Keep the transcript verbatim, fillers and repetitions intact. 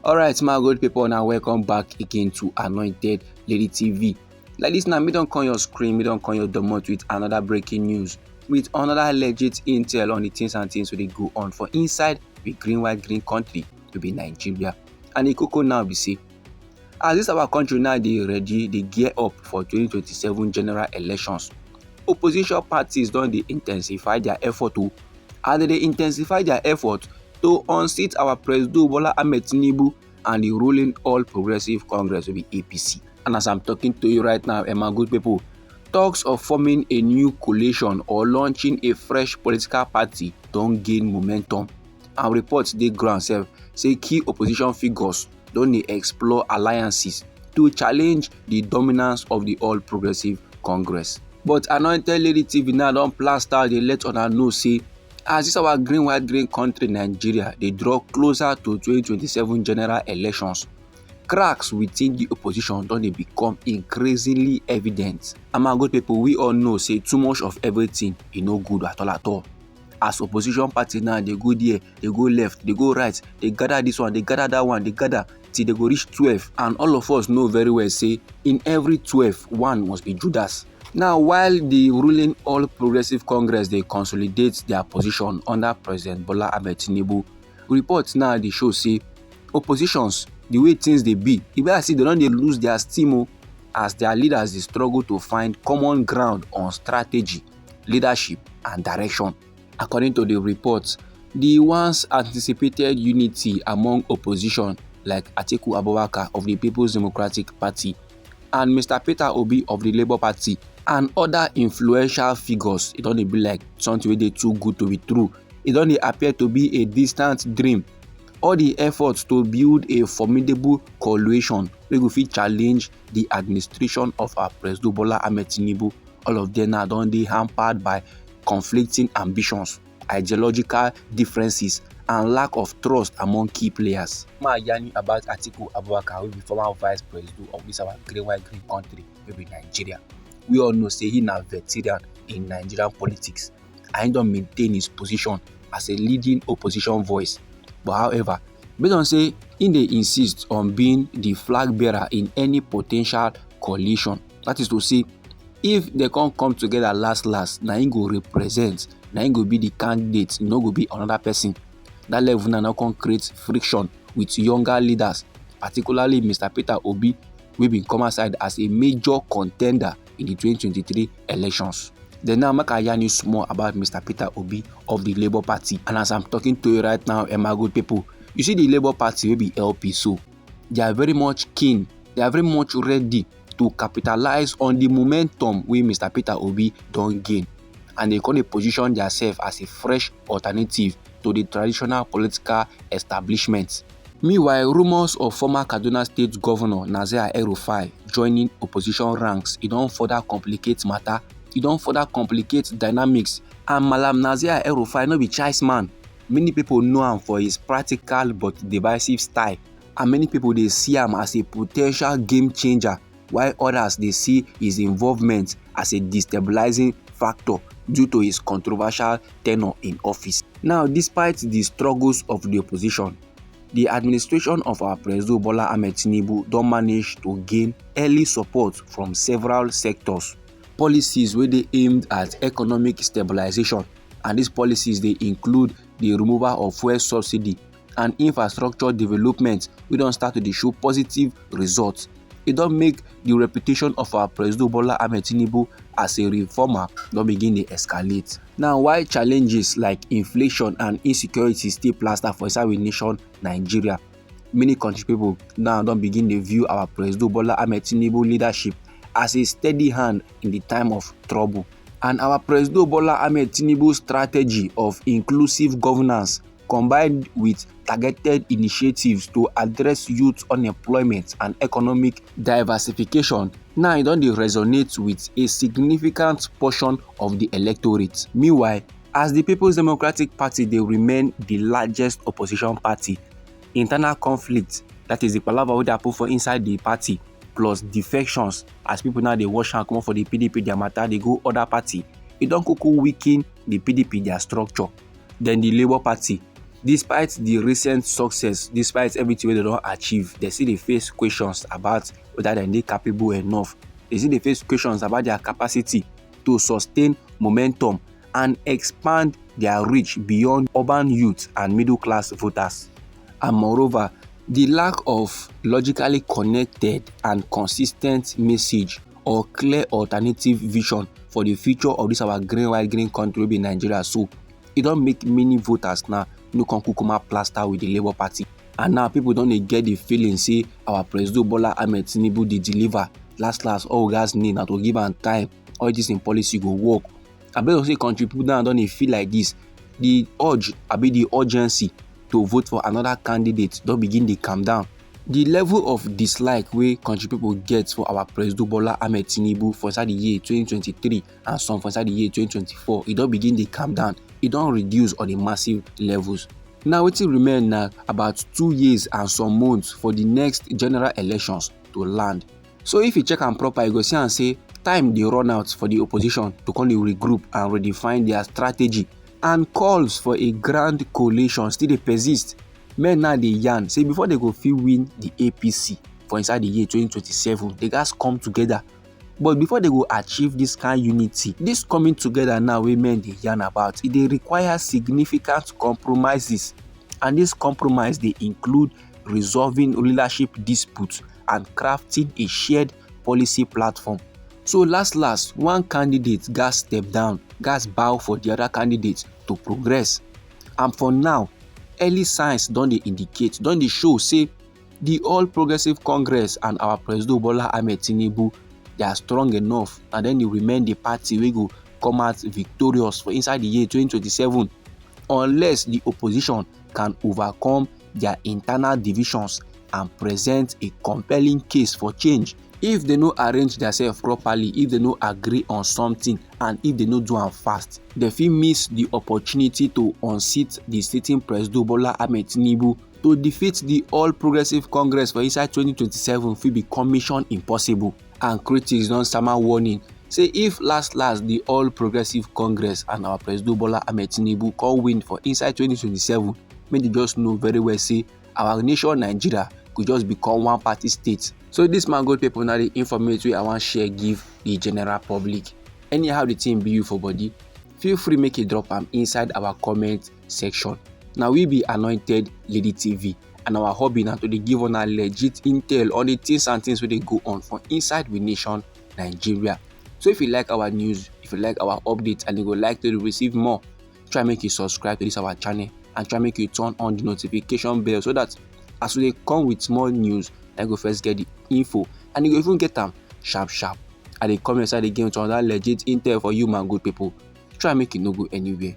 Alright, my good people, now welcome back again to Anointed Lady T V. Like this now, me don come your screen, me don come your domot with another breaking news, with another legit intel on the things and things wey dey go on for inside the green white green country to be Nigeria. And the koko now be say, as this our country now dey ready, dey gear up for twenty twenty-seven general elections, opposition parties don dey intensify their effort o, and dem dey intensify their effort to unseat our Presido Bola Ahmed Tinubu and the ruling All Progressive Congress wey be A P C. And as I'm talking to you right now, eh, my good people, talks of forming a new coalition or launching a fresh political party don gain momentum. And reports dey ground sef say key opposition figures don dey explore alliances to challenge the dominance of the All Progressive Congress. But Anointed Lady T V now don plaster dey let una know say, as this our green white green country Nigeria dey draw closer to twenty twenty-seven general elections, cracks within the opposition don dey become increasingly evident. And my good people, we all know say too much of everything e no good at all at all. As opposition party now dey go there, dey go left, dey go right, dey gather this one, dey gather that one, dey gather till dey go reach twelve, and all of us know very well say in every twelve, one must be Judas. Now, while the ruling All Progressive Congress dey consolidate their position under President Bola Ahmed Tinubu, reports now dey show say oppositions, the way things dey be, e be as if dem don dey lose their steam o, as their leaders dey struggle to find common ground on strategy, leadership and direction. According to the report, the once anticipated unity among opposition like Atiku Abubakar of the People's Democratic Party and Mister Peter Obi of the Labour Party and other influential figures, e don dey be like something wey dey too good to be true. E don dey appear to be a distant dream. All the efforts to build a formidable coalition wey go fit challenge the administration of our Presido Bola Ahmed Tinubu, all of them now don dey hampered by conflicting ambitions, ideological differences, and lack of trust among key players. Ma yarn about Atiku Abubakar, wey be former vice president of this our green white green country, wey be Nigeria. We all know say he na veteran in Nigerian politics, and he don maintain his position as a leading opposition voice. But however, based on say he dey insist on being the flag bearer in any potential coalition, that is to say, if they come come together last last, na him go represent, na him go be the candidate, e no go be another person. That level na now come create friction with younger leaders, particularly Mister Peter Obi, wey bin come outside as a major contender in the twenty twenty-three elections. Then now, make I yarn you small about Mister Peter Obi of the Labour Party. And as I'm talking to you right now, eh, my good people, you see the Labour Party wey be L P so, they are very much keen, they are very much ready to capitalize on the momentum wey Mister Peter Obi don gain, and they come dey position themselves as a fresh alternative to the traditional political establishment. Meanwhile, rumors of former Kaduna State Governor Nasir El-Rufai joining opposition ranks, e don further complicate matter, e don further complicate dynamics, and Malam Nasir El-Rufai no be choice man. Many people know am for his practical but divisive style, and many people dey see am as a potential game changer, while others dey see his involvement as a destabilizing factor due to his controversial tenure in office. Now, despite the struggles of the opposition, the administration of our Presido Bola Ahmed Tinubu don manage to gain early support from several sectors. Policies wey dey aimed at economic stabilization, and these policies dey include the removal of fuel subsidy and infrastructure development wey don start to dey show positive results. E don make the reputation of our Presido Bola Ahmed Tinubu as a reformer don begin dey escalate. Now, while challenges like inflation and insecurity still plaster for inside we nation Nigeria, many country people now don begin dey view our Presido Bola Ahmed Tinubu leadership as a steady hand in the time of trouble. And our Presido Bola Ahmed Tinubu strategy of inclusive governance, combined with targeted initiatives to address youth unemployment and economic diversification, now e don dey resonate with a significant portion of the electorate. Meanwhile, as the People's Democratic Party dey remain the largest opposition party, internal conflict, that is the palava wey dey happen for inside the party, plus defections, as people now dey wash hand comot for the P D P their matter dey go other party, e don kuku weaken the P D P their structure. Then the Labour Party, Despite the recent success, despite everything wey dem don achieve, dem still dey face questions about whether dem dey capable enough. Dem still dey face questions about their capacity to sustain momentum and expand their reach beyond urban youth and middle class voters. And moreover, the lack of logically connected and consistent message or clear alternative vision for the future of this our green, white, green country wey be Nigeria so, e don make many voters now no come kukuma plaster with the Labour Party. And now people don dey get the feeling say our Presido Bola Ahmed Tinubu dey deliver. Last last, all we gats need na to give am time. All this im policy go work. And based on say country people now don dey feel like this, the urge, abi the urgency to vote for another candidate don begin dey calm down. The level of dislike wey country people get for our Presido Bola Ahmed Tinubu for inside the year twenty twenty-three and some for inside the year twenty twenty-four, e don begin dey calm down. E don reduce on a massive levels. Now wetin remain na about two years and some months for the next general elections to land. So if you check am proper, you go see am say time dey run out for the opposition to come dey regroup and redefine their strategy, and calls for a grand coalition still dey persist. Men now dey yarn say before they go fit win the A P C for inside the year twenty twenty-seven, they gats come together. But before they go achieve this kind unity, this coming together now wey men dey yarn about, e dey require significant compromises, and this compromise dey include resolving leadership disputes and crafting a shared policy platform. So last last, one candidate gats step down, gats bow for the other candidate to progress. And for now, early signs don dey indicate, don dey show say the All Progressive Congress and our Presido Bola Ahmed Tinubu, they are strong enough, and then they remain the party wey go come out victorious for inside the year twenty twenty-seven, unless the opposition can overcome their internal divisions and present a compelling case for change. If they no arrange themselves properly, if they no agree on something, and if they no do am fast, they fit miss the opportunity to unseat the sitting Presido Bola Ahmed Tinubu. To defeat the All Progressive Congress for inside twenty twenty-seven fit become mission impossible. And critics don sama warning say if last last the All Progressive Congress and our Presido Bola Ahmed Tinubu come win for inside twenty twenty-seven, make they just know very well say our nation Nigeria go just become one party state. So this, my good people, na the informate wey I wan share give the general public. Anyhow the thing be you for body, feel free make you drop am inside our comment section. Na we be Anointed Lady T V, and our hobby na to dey give una legit intel on the things and things wey dey go on for inside we nation Nigeria. So if you like our news, if you like our updates, and you go like to receive more, try make you subscribe to this our channel and try make you turn on the notification bell, so that as we dey come with more news, I go first get the info and you go even get am sharp sharp. I dey come inside again with another legit intel for you, my good people. Try make you no go anywhere.